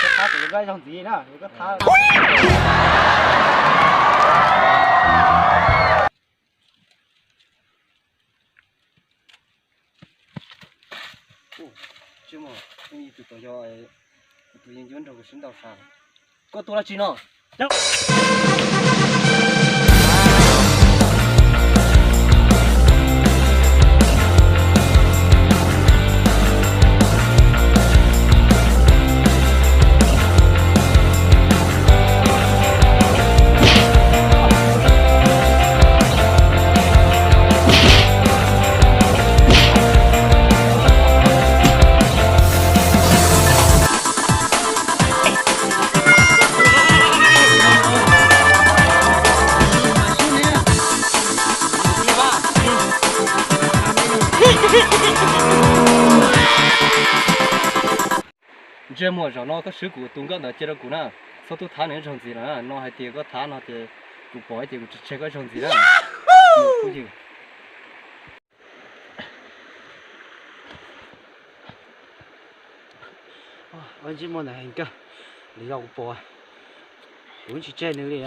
Koj thab kuv lub nkab zog ntxiv na, koj thab. Tsis muaj, tus tod yog tus yeej yuav nrog kuv sib ntaus sav. Koj tua dab tsi no? Ntsej muag, zaum no koj swb kuv tus nkauj ntawd cia rau kuv na, txhob tuaj thab nws zog ntxiv lawm na. No hais tias koj thab no ces kuv pom ces kuv tsis tseg koj zog ntxiv na. Ntsej muag ntawd heev kawg, nws yog kuv pom, kuv tsis tseg nws li.